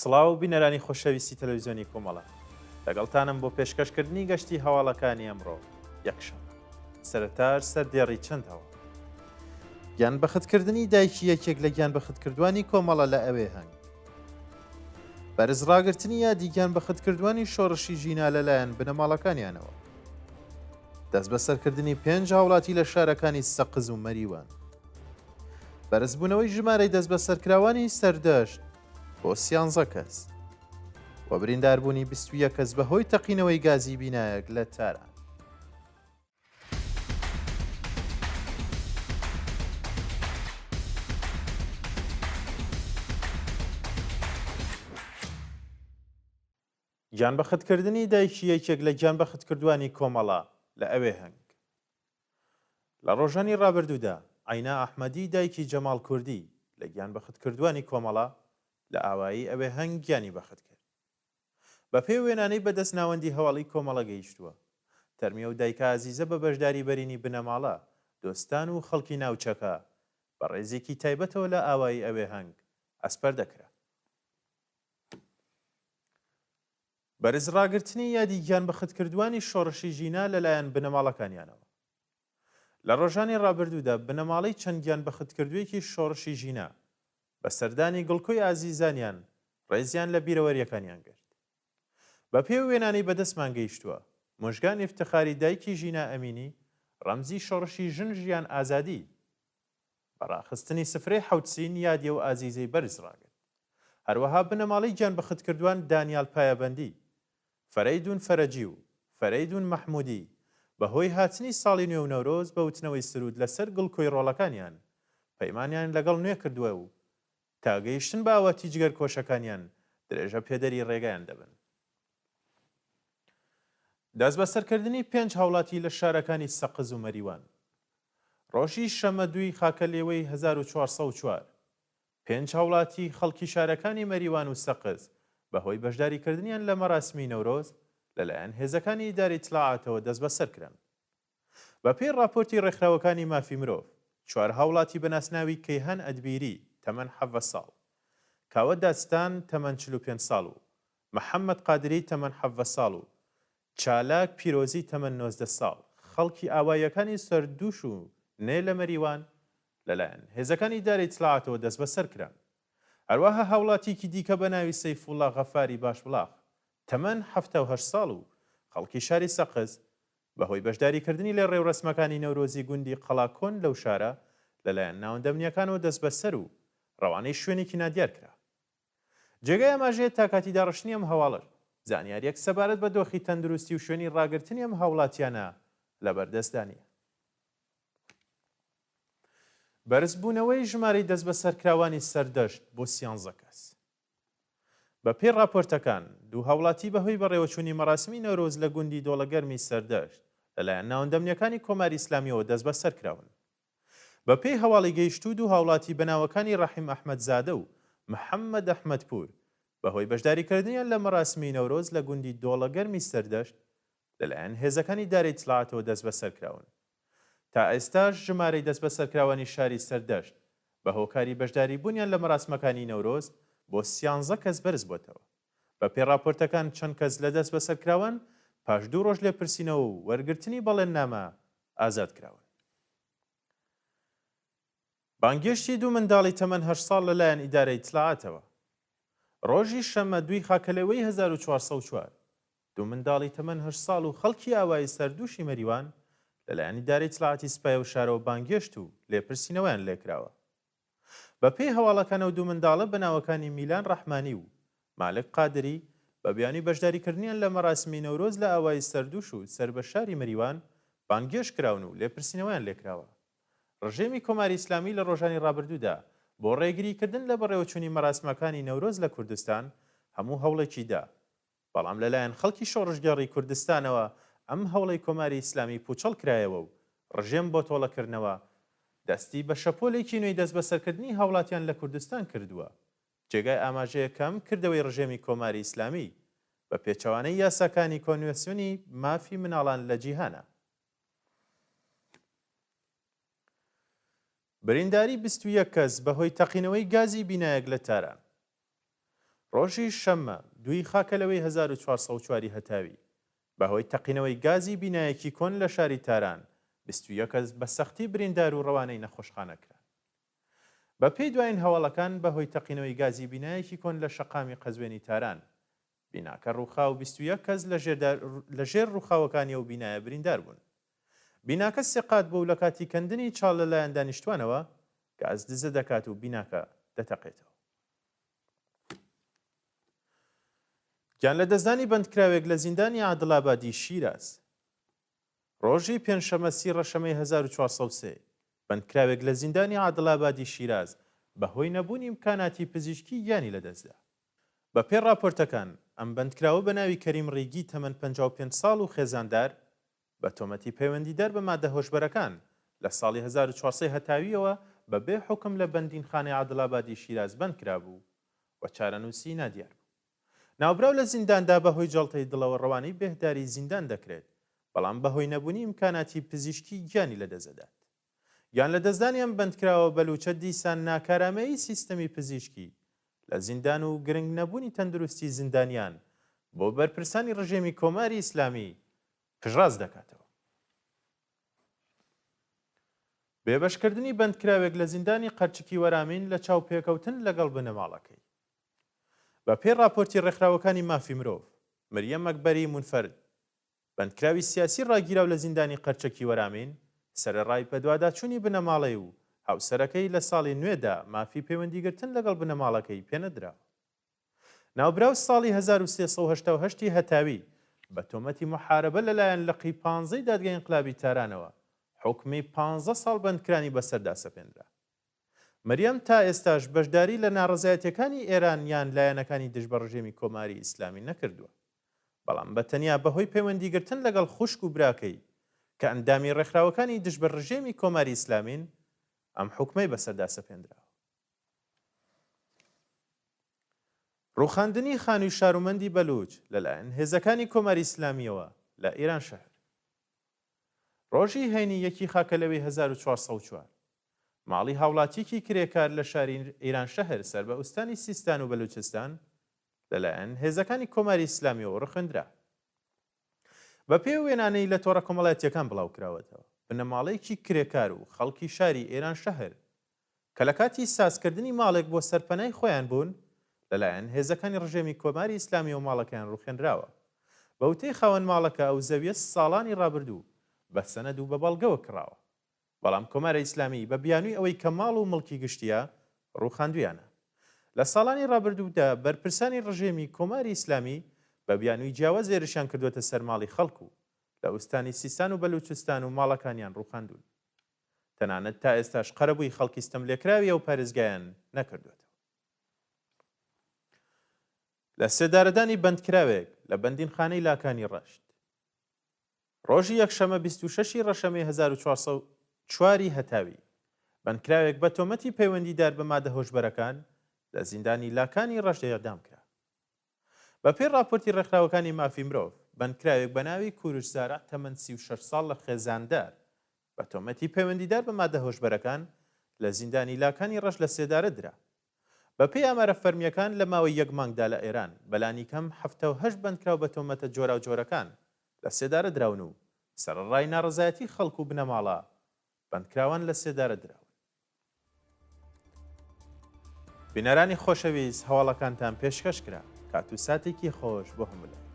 سڵاو بینەرانی خۆشەویستی تەلەویزیۆنی کۆمەڵە لەگەڵتانم بۆ پێشکەشکردنی گەشتی هەواڵەکانی ئەمڕۆ یەکشەممە سەرەتاش سەردێڕی چەند هەواڵ گیانبەختکردنی دایکی یەکێک لە گیانبەختکردوانی کۆمەڵە لە ئەوێ هەنگ بەرز ڕاگرتنی یادی گیانبەختکردوانی شۆڕشی ژینا لەلایەن بنەماڵەکانیانەوە دەستبەسەرکردنی پێنج هاوڵاتی لە شارەکانی سەقز و مەریوان بەرزبوونەوەی ژمارەی دەستبەسەرکراوانی سەردەشت بۆ سیانزە کەس و برینداربوونی 21 کەس بەهۆی تەقینەوەی گازی بینایەک لە تاران. گیانبەختکردنی دایکی یەکێک لە گیانبەختکردووانی کۆمەڵە لە ئەوێهەنگ. لە ڕۆژانی ڕابردوودا عەینا ئەحمەدی دایکی جەماڵ کوردی لە گیانبەختکردووانی کۆمەڵە لە ئاوایی ئەوێهەنگ گیانی بەخت کرد. بە پێی وێنانەی بە دەست ناوەندی هەواڵی کۆمەڵە گەیشتووە، تەرمی ئەو دایکە ئازیزە بە بەشداری بەرینی بنەماڵە، دۆستان و خەڵکی ناوچەکە بە ڕێزێکی تایبەتەوە لە ئاوایی ئەوێهەنگ ئەسپەردە کرا. بەرز ڕاگرتنی یادی گیانبەختکردووانی شۆڕشی ژینا لەلایەن بنەماڵەکانیانەوە. لە ڕۆژانی ڕابردوودا بنەماڵەی چەند گیانبەختکردوویەکی شۆڕشی ژینا بە سەردانی گڵکۆی ئازیزانیان ڕێزیان لە بیرەوەرییەکانیان گرت. بە پێی ئەو وێنانەی بەدەستمان گەیشتووە، موژگان ئیفتخاری دایکی ژینا ئەمینی ڕەمزی شۆڕشی ژن ژیان ئازادی بە ڕاخستنی سفرەی حەوتسین یادی ئەو ئازیزەی بەرز ڕاگرت. هەروەها بنەماڵەی گیانبەختکردووان دانیال پایەبەندی، فەرەیدوون فەرەجی و فەرەیدوون مەحموودی بە هۆی هاتنی ساڵی نوێ و نەورۆز بە وتنەوەی سروود لە سەر گڵکۆی ڕۆڵەکانیان پەیمانیان لەگەڵ نوێ کردووە و تا گەیشتن بە ئاواتی جگەرکۆشەکانیان درێژە پێدەری ڕێگایان دەبن. دەستبەسەرکردنی پێنج هاوڵاتی لە شارەکانی سەقز و مەریوان. ڕۆژی شەممە دووی خاکەلێوەی 1404، پێنج هاوڵاتی خەڵکی شارەکانی مەریوان و سەقز بە هۆی بەشداریکردنیان لە مەراسمی نەورۆز لەلایەن هێزەکانی ئیدارەی ئیتڵاعاتەوە دەستبەسەر کران. بە پێی ڕاپۆرتی ڕێکخراوەکانی مافی مرۆڤ، چوار هاوڵاتی بە ناسناوی کەیهان ئەدبیری تەمەن 17 ساڵ، کاوە دادستان تەمەن 45 ساڵ و محەممەد قادری تەمەن 17 ساڵ و چالاک پیرۆزی تەمەن 19 ساڵ خەڵکی ئاواییەکانی سەردووش و نێ لە مەریوان لەلایەن هێزەکانی ئیدارەی ئیتڵاعاتەوە دەستبەسەر کران. هەروەها هاوڵاتییەکی دیکە بە ناوی سەیفوڵا غەفاری باشبڵاغ تەمەن 78 ساڵ و خەڵکی شاری سەقز بەهۆی بەشداریکردنی لە ڕێوڕەسمەکانی نەورۆزی گوندی قەڵاکۆن لەو شارە، لەلایەن ناوەندە ئەمنییەکانەوە دەستبەسەر و ڕەوانەی شوێنێکی نادیار کرا. جێگای ئاماژەیە تا کاتی داڕشتنی ئەم هەواڵەش، زانیارییەک سەبارەت بە دۆخی تەندروستی و شوێنی ڕاگرتنی ئەم هاوڵاتییانە لەبەردەستدا نییە. بەرزبوونەوەی ژمارەی دەستبەسەرکراوانی سەردەشت بۆ سیانزە کەس. بە پێی ڕاپۆرتەکان، دوو هاوڵاتی بە هۆی بەڕێوەچوونی مەراسمی نەورۆز لە گوندی دۆڵەگەرمی سەردەشت لەلایەن ناوەندە ئەمنییەکانی کۆماری ئیسلامییەوە دەستبەسەر کراون. بە پێی هەواڵی گەیشتوو دوو هاوڵاتی بە ناوەکانی ڕەحیم ئەحمەدزادە و محەممەد ئەحمەدپوور بە هۆی بەشداریکردنیان لە مەراسمی نەورۆز لە گوندی دۆڵەگەرمی سەردەشت لەلایەن هێزەکانی ئیدارەی ئیتڵاعاتەوە دەستبەسەر کراون. تا ئێستاش ژمارەی دەستبەسەرکراوانی شاری سەردەشت بە هۆکاری بەشداریبوونیان لە مەراسمەکانی نەورۆز بۆ سیانزە کەس بەرزبووەتەوە. بەپێی ڕاپۆرتەکان چەند کەس لە دەستبەسەرکراوان پاش دوو ڕۆژ لێپرسینەوە و وەرگرتنی بەڵێننامە ئازاد کراون. بانگێشتی دوو منداڵی تەمەن هەشت ساڵ لەلایەن ئیدارەی ئیتلاعاتەوە. ڕۆژی شەممە دووی خاکەلێوەی 1404، دوو منداڵی تەمەن هەشت ساڵ و خەڵکی ئاوایی سەردووشی مەریوان لەلایەن ئیدارەی ئیتلاعاتی سپای ئەو شارەوە بانگێشت و لێپرسینەوەیان لێکراوە. بەپێی هەواڵەکان ئەو دوو منداڵە بە ناوەکانی میلان ڕەحمانی و مالک قادری بە بیانووی بەشداریکردنیان لە مەراسمی نەورۆز لە ئاوایی سەردووش و سەر بە شاری مەریوان بانگێشت کراون و لێپرسینەوەیان لێکراوە. ڕژێمی کۆماری ئیسلامی لە ڕۆژانی ڕابردوودا بۆ ڕێگریکردن لە بەڕێوەچوونی مەراسمەکانی نەورۆز لە کوردستان هەموو هەوڵێکی دا، بەڵام لەلایەن خەڵکی شۆڕشگێڕی کوردستانەوە ئەم هەوڵەی کۆماری ئیسلامی پووچەڵ کرایەوە و ڕژێم بۆ تۆڵەکردنەوە دەستی بە شەپۆلێکی نوێی دەستبەسەرکردنی هاوڵاتیان لە کوردستان کردووە. جێگای ئاماژەیە کە ئەم کردەوەی ڕژێمی کۆماری ئیسلامی بە پێچەوانەی یاساکانی کۆنوێسیۆنی مافی مناڵان لە جیهانە. برینداری 21 کەس بەهۆی تەقینەوەی گازی بینایەک لە تاران. ڕۆژی شەممە دووی خاکەلەوەی 1404 ی هەتاوی، بەهۆی تەقینەوەی گازی بینایەکی کۆن لە شاری تاران، 21 کەس بە سەختی بریندار و ڕەوانەی نەخۆشخانە کران. بەپێی دوایین هەواڵەکان بەهۆی تەقینەوەی گازی بینایەکی کۆن لە شەقامی قەزوێنی تاران، بیناکە ڕووخا و 21 کەس لە ژێر ڕووخاوەکانی ئەو بینایە بریندار بوون. بیناکە سێ قات بووە و لە کاتی کەندنی چاڵ لەلایەن دانیشتووانەوە گاز دزە دەکات و بیناکە دەتەقێتەوە. گیانلەدەستدانی بەندکراوێک لە زیندانی عادڵابادی شیراز. ڕۆژی پێنجشەممە سی ڕەشەمەی 1403، بەندکراوێک لە زیندانی عادڵابادی شیراز بە هۆی نەبوونی ئیمکاناتی پزیشکی گیانی لەدەستدا. بە پێی ڕاپۆرتەکان، ئەم بەندکراوە بە ناوی کەریم ڕیگی تەمەن 55 ساڵ و خێزاندار، بە تۆمەتی پەیوەندیدار بە مادە هۆشبەرەکان، لە ساڵی 1400 هەتاوییەوە بە بێ حوکم لە بەندینخانەی عادڵابادی شیراز بەند کرابوو و چارەنووسی نادیار بوو. ناوبراو لە زینداندا بە هۆی جەڵتەی دڵەوە ڕەوانەی بێهداری زیندان دەکرێت، بەڵام بە هۆی نەبوونی ئیمکاناتی پزیشکی گیانی لەدەستدەدات. گیانلەدەستدانی ئەم بەندکراوە بەلوچە دیسان ناکارامەیی سیستەمی پزیشکی لە زیندان و گرنگ نەبوونی تەندروستی زیندانیان بۆ بەرپرسانی ڕژێمی کۆماری ئیسلامی پشتڕاست دەکاتەوە. بێبەشکردنی بەندکراوێک لە زیندانی قەرچکی وەرامین لە چاوپێکەوتن لەگەڵ بنەماڵەکەی. بە پێی ڕاپۆرتی ڕێکخراوەکانی مافی مرۆڤ، مریەم ئەکبەری مونفەرد، بەندکراوی سیاسی ڕاگیراو لە زیندانی قەرچەکی وەرامین، سەرەڕای بەدواداچوونی بنەماڵەی و هاوسەرەکەی لە ساڵی نوێدا مافی پەیوەندیگرتن لەگەڵ بنەماڵەکەی پێنەدراوە. ناوبراو ساڵی 1388 ی هەتاوی بە تۆمەتی موحارەبە لەلایەن لقی پانزەی دادگای ئینقلابی تارانەوە حوکمی پانزە ساڵ بەندکرانی بەسەردا سەپێنرا. مریەم تا ئێستاش بەشداری لە ناڕەزایەتیەکانی ئێران یان لایەنەکانی دژ بە ڕژێمی کۆماری ئیسلامی نەکردووە. بەڵام بە تەنیا بە هۆی پەیوەندیگرتن لەگەڵ خوشک و براکەی کە ئەندامی ڕێکخراوەکانی دژ بە ڕژێمی کۆماری ئیسلامین، ئەم حوکمەی بەسەردا سەپێندراوە. ڕووخاندنی خانووی شارومەندی بەلووچ لەلایەن هێزەکانی کۆماری ئیسلامییەوە لە ئیرانشەهر. ڕۆژی هەینی یەکی خاکەلەوێی 1404، ماڵی هاوڵاتییەکی کرێکار لە شاری ئیرانشەهر سەر بە ئوستانی سیستان و بەلوچستان لەلایەن هێزەکانی کۆماری ئیسلامییەوە ڕوخێندرا. بەپێی ئەو وێنانەی لە تۆڕە کۆمەڵایەتییەکان بڵاوکراوەتەوە، بنەماڵەیەکی کرێکار و خەڵکی شاری ئێرانشەهر کە لە کاتی سازکردنی ماڵێک بۆ سەرپەنای خۆیان بوون، لەلایەن هێزەکانی ڕژێمی کۆماری ئیسلامییەوە ماڵەکەیان ڕووخێنراوە. بە وتەی خاوەن ماڵەکە ئەو زەوییە ساڵانی ڕابردوو بە سەنەد و بە بەڵگەوە کڕاوە. بەڵام کۆماری ئیسلامی بە بیانووی ئەوەی کە ماڵ و مڵکی گشتییە، ڕووخاندوویانە. لە ساڵانی ڕابردوودا بەرپرسانی ڕژێمی کۆماری ئیسلامی بە بیانووی جیاواز هێرشیان کردووەتە سەر ماڵی خەڵک و لە ئوستانی سیستان و بەلوچستان و ماڵەکانیان ڕووخاندوون. تەنانەت تا ئێستاش قەرەبووی خەڵکی ستەملێکراوی ئەو پارێزگایان نەکردووەتەوە. لە سێدارەدانی بەندکراوێک لە بەندینخانەی لاکانی ڕەشت. ڕۆژی یەکشەمە 26 ی ڕەشەمەی 1404 ی هەتاوی، بەندکراوێک بە تۆمەتی پەیوەندیدار بە مادە هۆشبەرەکان لە زیندانی لاکانی ڕەشت ئێعدام کرا. بەپێی ڕاپۆرتی ڕێکخراوەکانی مافی مرۆڤ، بەندکراوێک بە ناوی کوروش زارع تەمەن 36 ساڵ لە خێزاندار بە تۆمەتی پەیوەندیدار بە مادە هۆشبەرەکان لە زیندانی لاکانی ڕەشت لە سێدارە درا. بەپێی ئامارە فەرمییەکان لە ماوەی یەک مانگدا لە ئێران بەلانیکەم 78 بەندکراو بە تۆمەتە جۆراوجۆرەکان لە سێدارە دراون و سەرەڕای ناڕەزایەتی خەڵک و بنەماڵە بەندکراوان لە سێدارە دراون. بینەرانی خۆشەویست هەواڵەکانتان پێشکەش کرا. کات و ساتێکی خۆش بۆ هەموو لایەک.